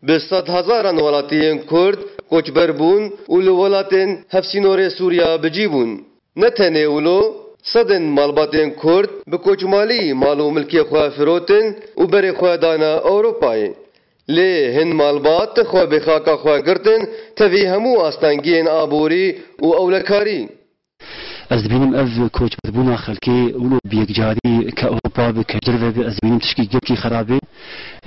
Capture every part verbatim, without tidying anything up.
Bi sedhezaran welatiyên Kurd koçber bûn û li welatên hevsînorê Sûriya bi cî bûn. Ne tenê wilo, sedên malbatên Kurd bi koçmalî mal û milkê xwe firotin û berê xwe dane Ewropayê. Lê hin malbat xwe bi xaka xwe girtin tevî hemû astengiyên aborî û ewlekarî. Ez dibînim ev koçberbûna xelkê wilo bi yekcarî ke Ewropa bi ke derve bi, ez dibînim tişkî gelkî xerab e.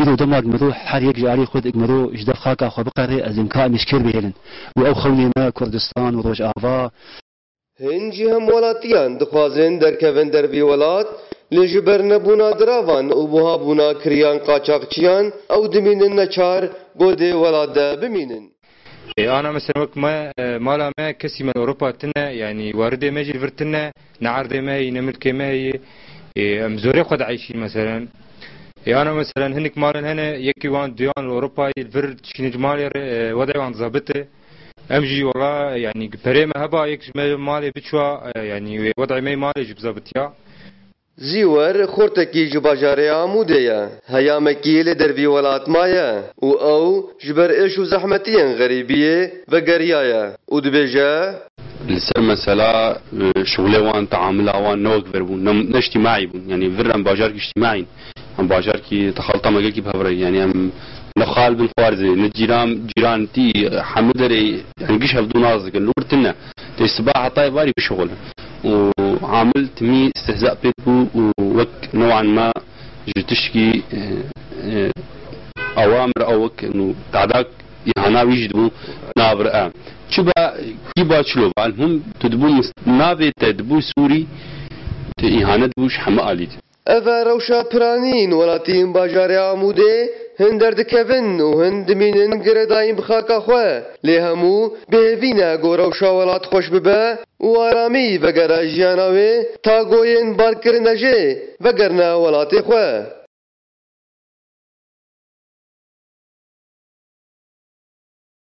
Îro dema ku mero her yek ji alî xwe di mero ji dev xaka xwe biqere, ez ê ka em êşkêr bihêlin. Û ew xewnê me Kurdistan û Rojava. Hin jî hemwelatiyan dixwazin derkevin dervî welat, lê ji ber nebûna diravan û buhabûna kiriyan qaçaxçiyan ew dimînin neçar ku dê welat de bimînin. E, ana mesela wek me, e, mala me kesî me li Ewropa tine, yanî waridê me jî li vir tine, ne erdê me heyî, ne milkê me heyî. E, em zorê xwe dieyşîn meselen. E, ana meselen hinik malin hene, yekî wan duyan li Ewropayê li vir dişînin ji malê re, e, wedê wan zabit e. Em jî wela, yanî perê me heba, yek ji me malê biçwa, e, yanî wê wedê me malê jî bizabitiya. Zîwer xortekî ji bajarê Amûdê ye. Heyamekî li dervî welat maye û ew ji ber êş û zehmetiyên xerîbiyê vegeriyaye û dibêje, Li ser mesela, e, şixulê wan, teamila wan ne wek vir bûn, ne, ne îctîmaî bûn. Yanî vir em bajarkî îctîmaî in. Em bajarkî te xalta me gelkî bi hev re. Yanî em ne xal bin xwarzê, ne cîran, cîran tî, hemû derê, yanî giş hevdû nas dikin. Li wir tune. Tê siba hetayê barî bişixulin. Û amil timî istihza pê bû û wek newan me ji tişkî, e, e, awamir ew wek nû tadak îhana wî jî dibû navir e. Çi ba, kî ba çilo ba, almuhim tu dibû mis-, navê te dibû Sûrî, tu îhane dibû ji hemû alî. Ev e rewşa piranîn welatiyên bajarê Amûdê hin derdikevin û hin dimînin girêdayîn bi xaka xwe. Lê hemû bêhêvî ne ku rewşa welat xweş bibe û aramî vegere jiyana wê, ta ku yên barkirine jê vegerine welatê xwe.